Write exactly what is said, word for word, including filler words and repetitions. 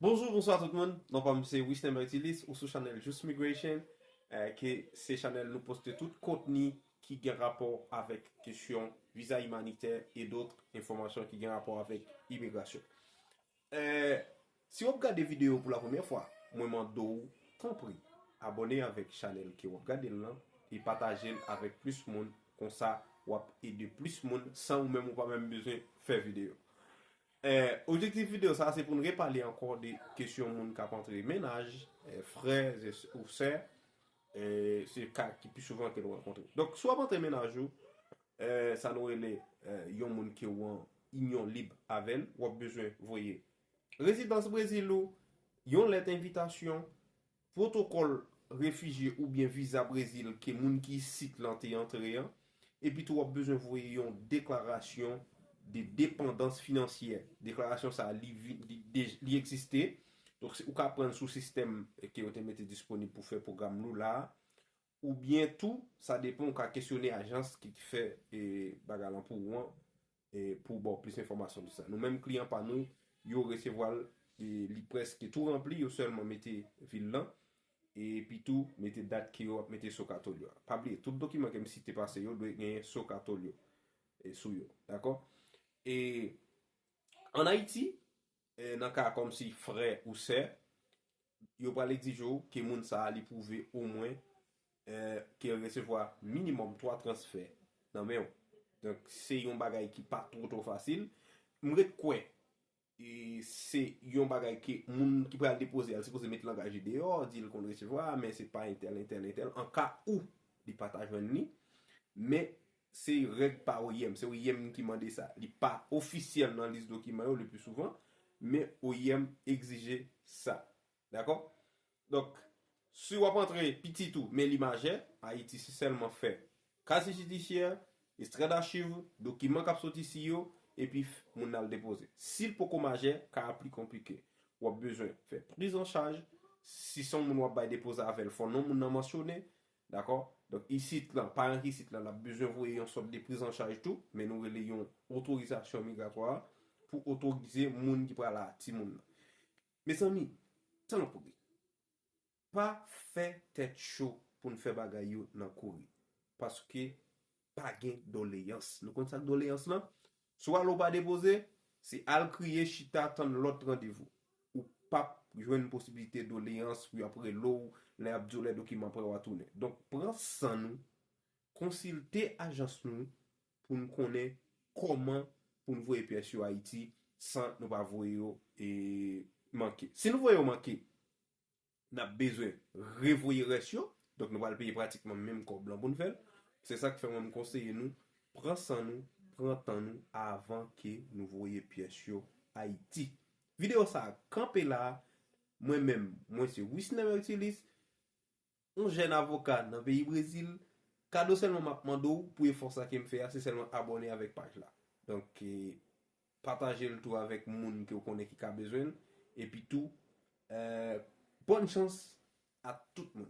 Bonjou, bonswa tout moun. Non pa m se Wisner Mertilis, ou sou chanèl Just Migration, eh, ke se chanèl nou poste tout kontni ki gen rapò avèk kesyon viza imanitè e dòt enfòmasyon ki gen rapò avèk imigrasyon. Eh, si w ap gade videyo pou la premyè fwa, mwen mande w, tanpri, abòne avèk chanèl ke w ap gade l lan e pataje l avèk plis moun, konsa w ap ede plis moun san ou menm ou pa menm bezwen fè videyo. Eh, objektif videyo sa a se pou n repale ankò de kesyon moun k ap antre mennaj, eh, frè e s- ou sè, eh, se ka ki pi souvan ke nou rankontre. Donk, si w ap antre mennaj ou, eh, sa nou rele eh, yon moun ke w an inyon lib avè l, w ap bezwen voye rezidans Brezil ou, yon lèt envitasyon, pwotokòl refijye oubyen viza Brezil ke moun ki isit lan te antre an, epi tou w ap bezwen voye yon deklarasyon de depandans finansyè. Deklarasyon sa a, li, vi- li, de- li egziste. Donk, se- ou ka pran l sou sistèm ke yo te mete disponib pou fè pwogram nou la a. Oubyen tou, sa depann, ou ka kesyone ajans ki fè e, bagay lan pou ou an, e, pou ba w plis enfòmasyon de sa. Nou menm kliyan pa nou, yo resevwa l, e, li prèske tou ranpli, yo sèlman mete vil lan, epi tou mete dat ke yo ap mete Sokatolyo a. Pa bliye, tout dokiman ke m site pase yo dwe genyen Sokatolyo e, sou yo. Dakò? E ann Ayiti, e, nan ka kòmsi frè ou sè, yo pral egzije w ke moun sa a li pwouve omwen eh, ke l resevwa minimòm twa transfè nan men w. Donk, se yon bagay ki pa twò twò fasil. M ret kwè e se yon bagay ke moun ki pral depoze a, l sipoze met langaj li deyò, di l konn resevwa, men se pa entèl, entèl, entèl. An ka ou li pa ta jwenn li, men se règ pa O I M. Se O I M ki mande sa. Li pa ofisyèl nan lis dokiman yo le pli souvan, men O I M egzije sa. Dakò? Donk, si w ap antre pitit ou, men li majè, Ayiti se sèlman fè kazi jidisyè, ekstrè dachiv, dokiman k ap soti si yo, epi f- moun nan al depoze. Si l poko majè, ka a pli konplike. W ap bezwen fè priz an chaj. Si se yon moun w ap bay depoze avè l, fò non moun nan mansyone. Dakò? Donk, isit lan, paran ki isit lan, l ap bezwen voye yon sòt de priz an chaj tou, men nou rele yon otorizasyon migratwa pou otorize moun ki pral a timoun nan. Mezanmi, tanpri, pa fè tèt cho pou n fè bagay yo nan kouri. Paske pa gen doleyans. Nou konn sa k doleyans lan? Si w ale w pa depoze, se al kriye, chita, tann lòt randevou. Ou p ap jwenn posiblite doleyans pou y ap rele w lè y ap di w lè dokiman prè w a tounen. Donk, pran san nou, konsilte ajans nou pou n konnen kòman pou n voye pyès yo Ayiti san nou pa voye yo e manke. Si nou voye yo manke, n ap bezwen revoye rès yo. Donk, nou pral peye pratikman menm kòb lan pou n fè l. Se sa k fè mwen m konseye nou, pran san nou, pran tan nou avan ke nou voye pyès yo Ayiti. Videyo sa a kanpe la. Mwen menm, mwen se Wisner Mertilis, yon jèn avoka nan peyi Brezil. Kado sèlman m ap mande w pou efò sa ke m fè a, se sèlman abòne avèk paj la. Donk, e, pataje l tou avèk moun ke w konnen ki ka bezwen l. Epi tou, eh, bòn chans a tout moun.